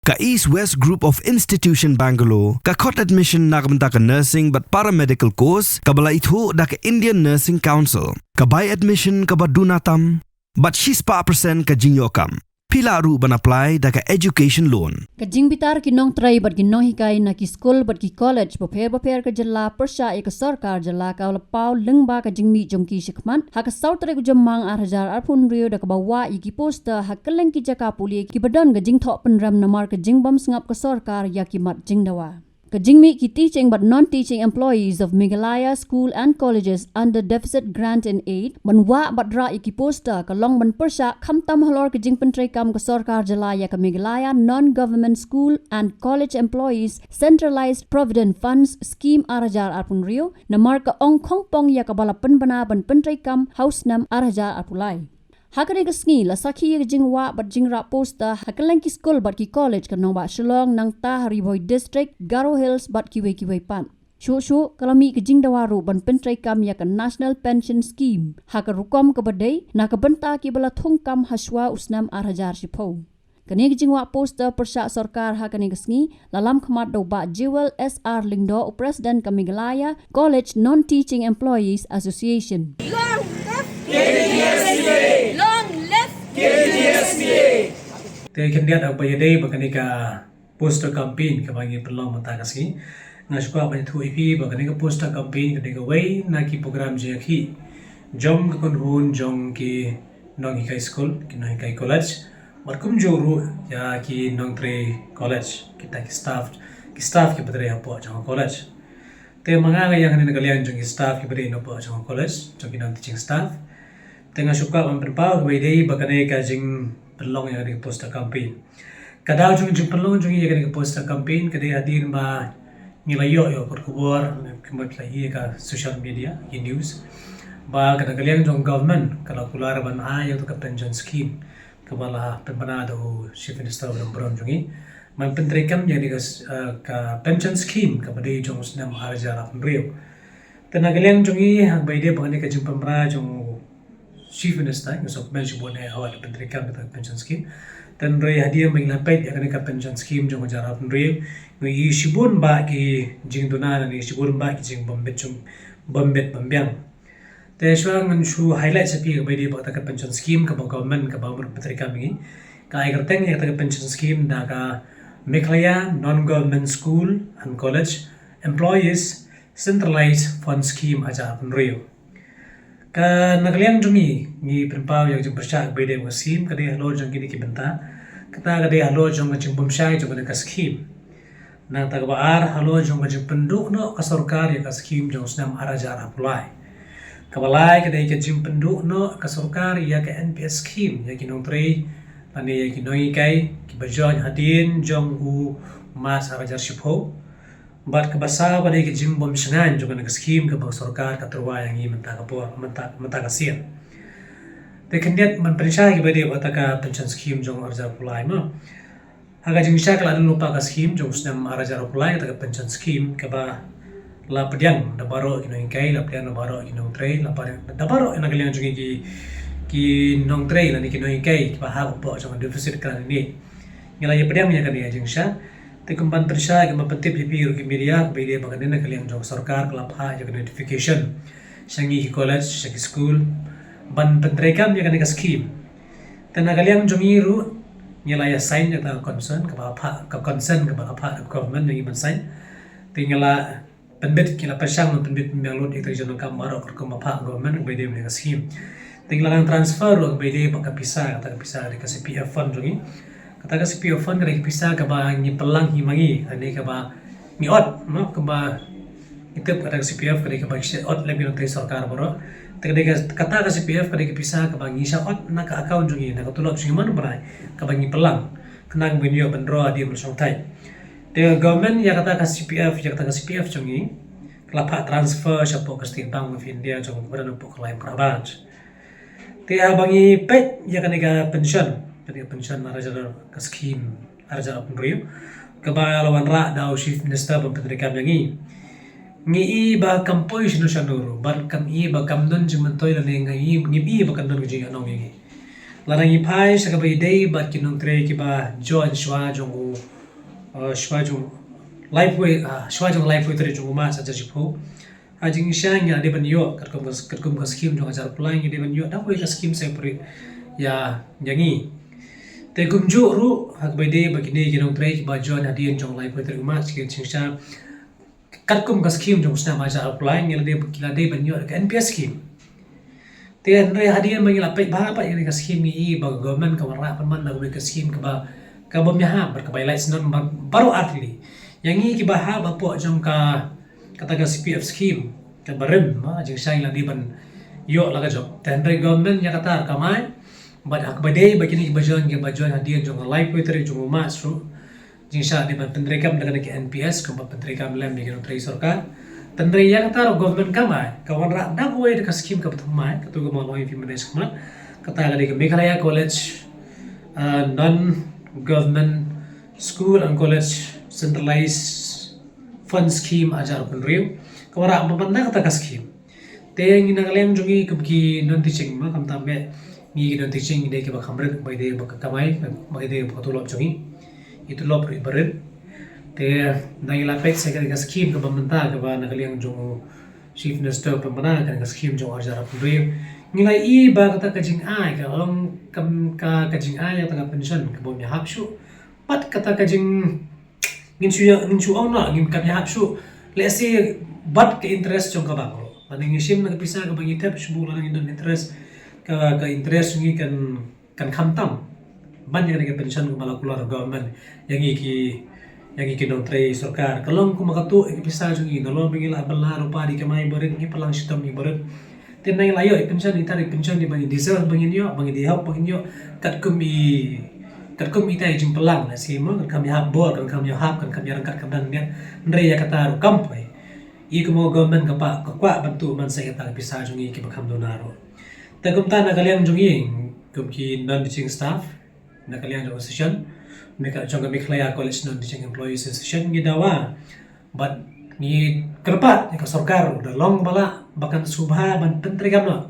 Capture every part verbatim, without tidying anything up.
Ka East West Group of Institution Bangalore ka khot admission na ka bynta ka nursing bad paramedical course kaba la ithuh da ka Indian Nursing Council. Ka bai admission kaba duna tam bad shispah percent ka jingïoh kam. Phi lah ruh ban apply da ka education loan. Ka jingbitar ki nongtrei bad ki nonghikai na ki skul bad ki college bapher bapher ka jylla pyrshah ïa ka sorkar jylla ka la paw lyngba ka jingmih jong ki shakhmat ha ka saw tarik u Jymmang ar hajar arphew hynriew da kaba wah ïa ki poster ha kylleng ki jaka pule kiba don ka jingthoh pynrem namar ka jingbym sngap ka sorkar ïa ki mat jingdawa. Ka jingmih ki teaching bad non-teaching employees of Meghalaya School and Colleges under Deficit Grant and Aid ban wah bad rah ïa ki poster ka long ban pyrshah khamtam halor ka jingpyntreikam ka sorkar jylla ïa ka Meghalaya Non-Government School and College Employees Centralized Provident Funds Scheme ar hajar arphew hynriew namar ka ong khongpong ïa kaba la pynbna ban pyntreikam ha u snem ar hajar arphew lai. Ha kane ka sngi la sakhi ïa ka jingwah bad jingrah poster ha kylleng ki skul bad ki college ka nongbah Shillong nangta ha Ri Bhoi District, Garo Hills bad kiwei kiwei pat. Shuh shuh ka la mih ka jingdawa ruh ban pyntreikam ïa ka National Pension Scheme ha ka rukom kaba dei na ka bynta kiba la thungkam hashwa u snem ar hajar shiphew. Kane ka jingwah poster pyrshah sorkar ha kane ka sngi la lam khmat da u Bah Jewel S R Lyngdoh, u President ka Meghalaya College Non-Teaching Employees Association. Long live K G S P A! Long live K G S P A! Te khyndiat, haba ïadei bad kane ka poster campaign kaba ngi pynlong mynta ka sngi, nga sngewkwah ban ïathuh ïa phi ba kane ka poster campaign ka dei kawei na ki program jingïakhih jong ka kynhun jong ki nonghikai skul, ki nonghikai college, bad kumjuh ruh ïa ki nongtrei college, kita ki staff, ki staff kiba trei hapoh jong ka college. Te ma nga, nga ïa kane na ka liang jong ki staff kiba dei hapoh jong ka college, jong ki non-teaching staff. Te nga sngewkwah ban pynpaw kaba ïadei bad kane ka jingpynlong ïa kane ka poster campaign. Ka daw jong ka jingpynlong jong ngi ïa kane ka poster campaign ka dei hadien ba ngi la ïoh ïa ka khubor, kumba la ïoh ïa ka social media, ïa news, ba ka na ka liang jong government ka la kular ban ai ïa ka pension scheme kaba la pynbna da u Chief Minister Bah Lambrun jong ngi ban pyntreikam ïa kane ka, eh, ka pension scheme kaba dei jong u snem ar hajar arphew hynriew. Te na ka liang jong ngi, haba ïadei bad kane ka jingpynbna jong u Chief Minister, ngi sngewkmen shibun eh ha kaba pyntreikam ïa ka pension scheme. Te hynrei hadien ba ngi la peit ïa kane ka pension scheme jong u ar hajar arphew hynriew, ngi ïohi shibun bah ki jingduna lane shibun bah ki jingbym bit jong, bym bit bym biang. Te shuwa ngan shu highlight sha phi kaba ïadei bad kata ka pension scheme kaba government kaba mut pyntreikam ïa ngi. Ka ai kyrteng ïa kata ka pension scheme da ka Meghalaya Non-Government School and College Employees Centralized Fund Scheme ar hajar arphew hynriew. Ka na ka liang jong ngi, ngi pynpaw ïa ka jingpyrshah kaba ïadei bad ka scheme ka dei halor jong kine ki bynta. Kata ka dei halor jong ka jingbymshai jong kane ka scheme. Nangta kaba ar, halor jong ka jingpynduh noh ka sorkar ïa ka scheme jong u snem ar hajar arphew lai. Kaba lai ka dei ka jingpynduh noh ka sorkar ïa ka N P S scheme ïa ki nongtrei lane ïa ki nonghikai kiba join hadien jong u March ar hajar shiphew. Bad kaba saw ka dei ka jingbym shngaiñ jong kane ka scheme kaba ka sorkar ka tyrwa ïa ngi mynta ka por, mynta, mynta ka sien. Te khyndiat ban pynshai kaba ïadei bad kata ka pension scheme jong u ar hajar arphew lai mo. Ha ka jingshisha ka la don lypa ka scheme jong u snem ar hajar arphew lai, kata ka pension scheme kaba la pdiang da baroh ki nonghikai, la pdiang da baroh ki nongtrei, la pdiang da baroh na ka liang jong ngi ki, ki nongtrei lane ki nonghikai kiba hap hapoh jong ka deficit grant lane. Ngi la ïa pdiang ïa kane ha jingshisha. Te kumban pynshai, kumban pyntip ïa phi ruh ki media, kaba ïadei bad kane na ka liang jong ka sorkar ka la phah ïa ka notification sha ngi ki college, sha ki skul, ban pyntreikam ïa kane ka scheme. Te na ka liang jong ngi ruh ngi la ïa sign ïa ka concern kaba phah, ka consent kaba phah da ka government ïa ngi ban sign. Te ngi la pynbit, ngi la pyrshang ban pynbit pynbiang lut ïa ka jingdonkam baroh katkum ba phah government kaba ïadei bad ka scheme. Te ngi la nang transfer ruh kaba ïadei bad ka pisa, kata ka pisa ka dei ka C P F fund jong ngi. Kata ka C P F fund ka dei ka pisa kaba ngi pynlang hi ma ngi, ka dei kaba ngi ot, no, kaba ngi tip kata ka C P F ka dei kaba ngi shah ot lem ïa ka sorkar baroh. Te ka dei ka, kata ka C P F ka dei ka pisa kaba ngi shah ot na ka account jong ngi, na ka tulop jong ngi man u bnai, kaba ngi pynlang. Khnang ba ngin ïoh ban draw hadien ba shong thait. Te government ïa kata ka C P F, ïa kata ka C P F jong ngi, ka la phah transfer shapoh ka State Bank of India jong ngi kaba don hapoh ka Laitumkhrah branch. Te haba ngi peit ïa kane ka pension, kane ka pension ar hajar, ka scheme ar hajar arphew hynriew, kaba la wanrah da u Chief Minister ban pyntreikam ïa ngi, ngi i ba kam poi shano shano ruh, bad kam i ba kam don jingmyntoi lane ngi i, ngi i ba kam don ka jingïakhun ïa ngi. Lada ngi phai sha kaba ïadei bad ki nongtrei kiba join shwa jong u Uh, shwa jong laiphew, uh, shwa jong laiphew tarik jong u March ar hajar shiphew. Ha jingshisha ngi la dei ban ïoh katkum ka, katkum ka skim jong ar hajar arphew lai ngi dei ban ïoh da kawei ka skim separate ïa, ïa ngi. Te kumjuh ruh ha kaba ïadei bad kine ki nongtrei kiba join hadien jong laiphew tarik March, ki jingshisha katkum ka skim jong u snem ar hajar arphew lai ngi la dei, ki la dei ban ïoh ka N P S skim. Te hynrei hadien ba ngi la peit bha bha ïa ka skim ngi i ba ka government ka wanrah pynban da kawei ka skim kaba, kaba ym ïahap bad kaba ïalait snem bar-, baroh artylli. Ïa ngi kiba hap hapoh jong ka, kata ka C P F skim kaba rim, ha jingshisha ngi la dei ban ïoh la ka jong. Te hynrei government ïa kata ruh kam ai. Bad ha kaba ïadei bad kine kiba join, kiba join hadien jong ka laiphew tarik jong u March ruh, jingshisha dei ban pyntreikam da kane ka N P S kumba pyntreikam lem ïa ki nongtrei sorkar. Te hynrei ïa kata ruh government kam ai, ka wanrah da kawei da ka skim kaba thymmai, kato kaba nga la ong ïa phi mynne shakhmat. Kata ka dei ka Meghalaya College, uh, Non-Government School and College Centralized Fund Scheme ar hajar arphew hynriew. Ka wanrah pynban da kata ka skim. Te ngi na ka liang jong ngi kum ki non teaching, ma, khamtam bad ngi ki non teaching ngi dei kiba kham rit, ba dei ba ka kamai, ba dei ba ka tulop jong ngi. Ki tulop ruh iba rit. Te ngi la peit sa ka, ka skim kaba mynta kaba na ka liang jong u Chief Minister pynbna, ka, ka skim jong ar hajar arphew hynriew. Ngi la i ba kata ka jingai ka long kam ka, ka jingai kata ka pension kaba ym ïahap shuh. Bad kata ka jing, ngin shu ïa, ngin shu ong noh ngim kam ïahap shuh. Let's say bad ka interest jong ka bank ruh. Lane ngi shim na ka pisa kaba ngi thep shu buh lane ngi don interest, ka, ka interest jong ngi kan, kan khamtam ban ïa kane ka pension kaba la kular government ïa ngi ki, ïa ngi ki nongtrei sorkar. Ka long kumba katto ïa ka pisa jong ngi, nalor ba ngi la bylla rupa da ki kamai barit, ngi pynlang shitom ibarit. Te ngi la ïoh i pension, ita i pension iba ngi deserve ba ngin ïoh, ba ngi dei hok ba ngin ïoh. Katkum i, katkum ita i jingpynlang, lehse mo, kan kham ïahap bor, kan kham ïahap, kan kham ïaryngkat, kan dang ïa. Hynrei ïa kata ruh kam poi. I kumno government ka kwah, ka kwah ban tuh ban sa ïa kata ka pisa jong ngi kiba kham duna ruh. Te kumta na ka liang jong ngi, kum ki non teaching staff, na ka liang jong ka association, na ka jong ka Meghalaya College Non Teaching Employees Association, ngi dawa bad ngi kyrpad ïa ka sorkar ruh da long ba lah ba kan sngewbha ban pyntreikam noh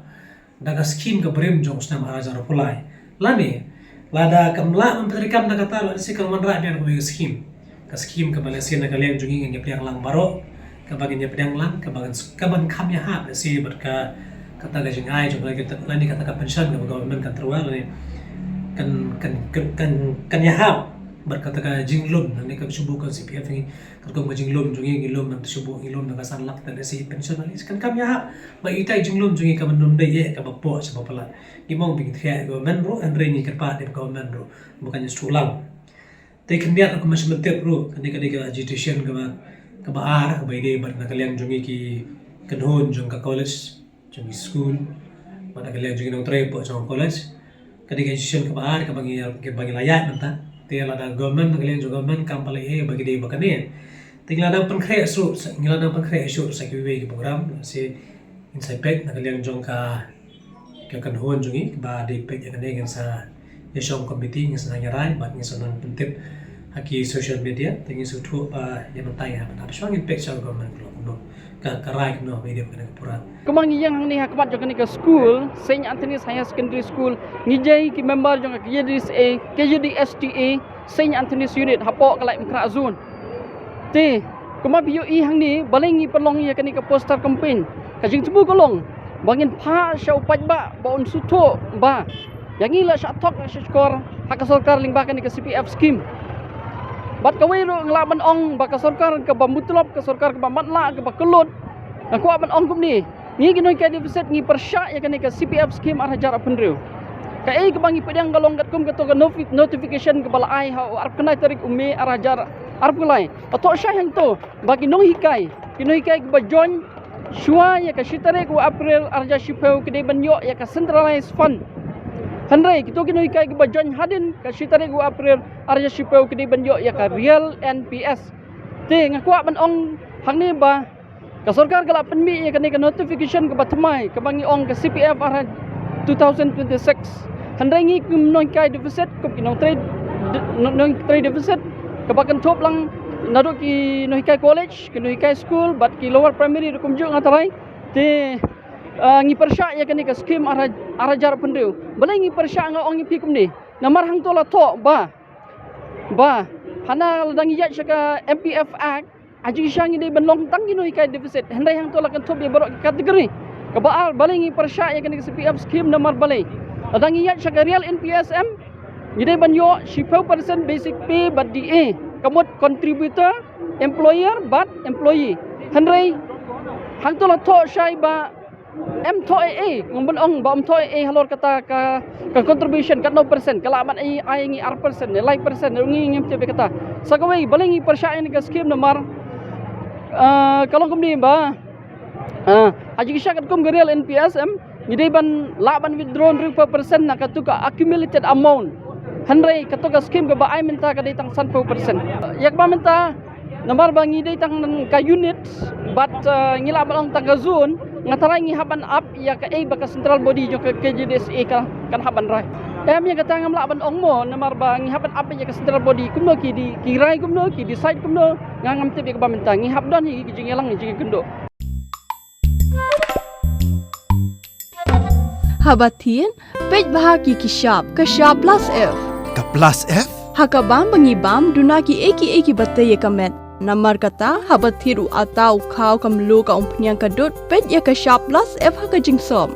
da ka skim kaba rim jong u snem ar hajar arphew lai. Lane lada kam lah ban pyntreikam da kata, lehse kan wanrah biang kawei ka skim. Ka skim kaba lehse na ka liang jong ngi ngin ïa pdiang lang baroh, kaba ngin ïa pdiang lang, kaba kan, kaban kham ïahap lehse bad ka, kata ka jingai jong ka, lane kata ka pension kaba government kan tyrwa, lane kan, kan, kan, kan, kan ïahap bad kata ka jinglum, lane ka shu buh ka C P F ngi, katkum ka jinglum jong ngi, ngi lum nang shu buh, ngi lum nang ka san lak, te lehse pension lane kan kham ïahap. Bad ita i jinglum jong ngi kaban ym dei ïa kaba pok sha ba palat. Ngi mong ba ngi thiah ïa ka government ruh, hynrei ngi kyrpad ïa ka government ruh ba kan ïa sngewthuh lang. Te khyndiat ruh kumba shu myntip ruh, kane ka dei ka agitation kaba, kaba ar, kaba ïadei bad na ka liang jong ngi ki kynhun jong ka college, jong ki skul, bad na ka liang jong ngi nongtrei hapoh jong ka college. Ka dei ka agitation kaba ar kaba ngi, kaba ngi la ïaid mynta. Te lada government, na ka liang jong government kam pynlong ei ba ki dei ba kane. Te ngi la dang pynkhreh shuh, ngi la dang pynkhreh shuh sa kiwei ki program, lehse ngin sa peit na ka liang jong ka, ka kynhun jong ngi ba dei peit ïa kane, ngin sa ïa shong committee, ngin sa nang ïa rai bad ngin sa nang pyntip ha ki social media. Te ngin sngewthuh ba ïa mynta ïa mynta shuwa ngin peit sha government ka long kumno, ka, ka rai kumno ba ïa dei ba kane ka pura. Kumba ngi ïeng hangne ha khmat jong kane ka school, Saint Anthony's Higher Secondary School, ngi jai ki member jong ka K J D S A, K J D S T A, Saint Anthony's Unit hapoh ka Laitumkhrah Zone. Te kumba phi ïohi hangne, balei ngi pynlong ïa kane ka poster campaign? Ka jingthmu ka long ba ngin phah sha u paidbah ba un sngewthuh ba ïa ngi la shah thok la shah shkor ha ka sorkar lyngba kane ka C P F scheme. Bad kawei ruh nga lah ban ong ba ka sorkar kaba mutlop, ka sorkar kaba matlah, kaba kyllut. Nga kwah ban ong kumne, ngi ki nonghikai deficit ngi pyrshah ïa kane ka C P F scheme ar hajar arphew hynriew. Kaei kaba ngi pdiang ka long katkum kato ka nofi-, notification kaba la ai ha u arphew khyndai tarik u May ar hajar arphew lai. Hato shai hangto ba ki nonghikai, ki nonghikai kiba join shuwa ïa ka shi tarik u April ar hajar shiphew ki dei ban ïoh ïa ka centralized fund. Hynrei kito ki nonghikai kiba join hadien ka shi tarik u April ar hajar shiphew ki dei ban ïoh ïa ka real N P S. Te nga kwah ban ong hangne ba ka sorkar ka la pynmih ïa kane ka notification kaba thymmai kaba ngi ong ka C P F ar ha two thousand twenty-six. Hynrei ngi kum nonghikai deficit, kum ki nongtrei de-, nong-, nongtrei deficit kaba kynthup lang naduh ki nonghikai college, ki nonghikai school bad ki lower primary ruh kumjuh nga tharai. Te, ah, ngi pyrshah ïa kane ka scheme ar ha-, ar hajar arphew hynriew. Balei ngi pyrshah? Nga ong ïa phi kumne, namar hangto la thoh ba ba Hana la dang ïaid sha ka M P F Act, ha jingshisha ngi dei ban long tang kino ki kai deficit. Hynrei hangto la kynthup ïa baroh ki category. Kaba ar, balei ngi pyrshah ïa kane ka C P F scheme namar balei? La dang ïaid sha ka real N P S M, ngi dei ban ïoh shiphew percent basic pay bad D A. Ka mut contributor, employer bad employee. Hynrei hangto la thoh shai ba em thoh ei ei, ngam ban ong ba em thoh ei ei halor kata ka, ka contribution katno percent, ka lah ban ai, ai ngi ar percent ne lai percent, ngi ngim tip ïa kata. Sa kawei, balei ngi pyrshah ïa kane ka scheme namar, ah, ka long kumne ba, ah, ha jingshisha katkum ka real N P S M, ngi dei ban lah ban withdraw hynriewphew percent na katu ka accumulated amount. Hynrei katu ka scheme kaba ai mynta ka dei tang sanphew percent. Ïa kaba mynta, namar ba ngi dei tang ka unit, bad, uh, ngi lah ban ong tang ka zone, nga tharai ngi hap ban ap ïa kaei ba ka central body jong ka K J D S A ka, kan hap ban rai. Em, ïa kata ngam lah ban ong mo, namar ba ngi hap ban ap ïa ka central body, kumno ki di, ki rai kumno, ki decide kumno, nga ngam tip ïa kaba mynta, ngi hap don hi ki jingïalang, jingïakynduh. Haba thied, peit bha ki ki shap, ka shap plus F. Ka plus F? Ha ka bam ba ngi bam, duna kiei kiei kiba tei ïa ka met. Namar kata, haba thied u atta, u khaw, ka mluh, ka umphniang, ka dud, peit ïa ka shap plus F ha ka jingsop.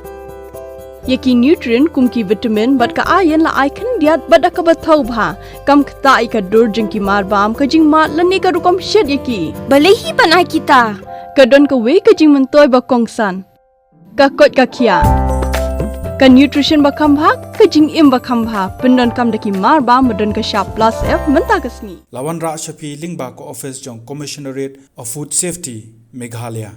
Ïa ki nutrient kum ki vitamin bad ka iron la ai khyndiat bad da kaba thaw bha. Kam ktah ïa ka dur jong ki mar bam, ka jingmad lane ka rukom shet ïa ki. Balei hi ban ai kita? Ka don kawei ka jingmyntoi ba kongsan. Ka koit ka khiah. Ka nutrition ba kham bha, ka jingim ba kham bha. Pyndonkam da ki mar bam ba don ka shap plus F mynta ka sngi. La wanrah sha phi lyngba ka office jong Commissionerate of Food Safety, Meghalaya.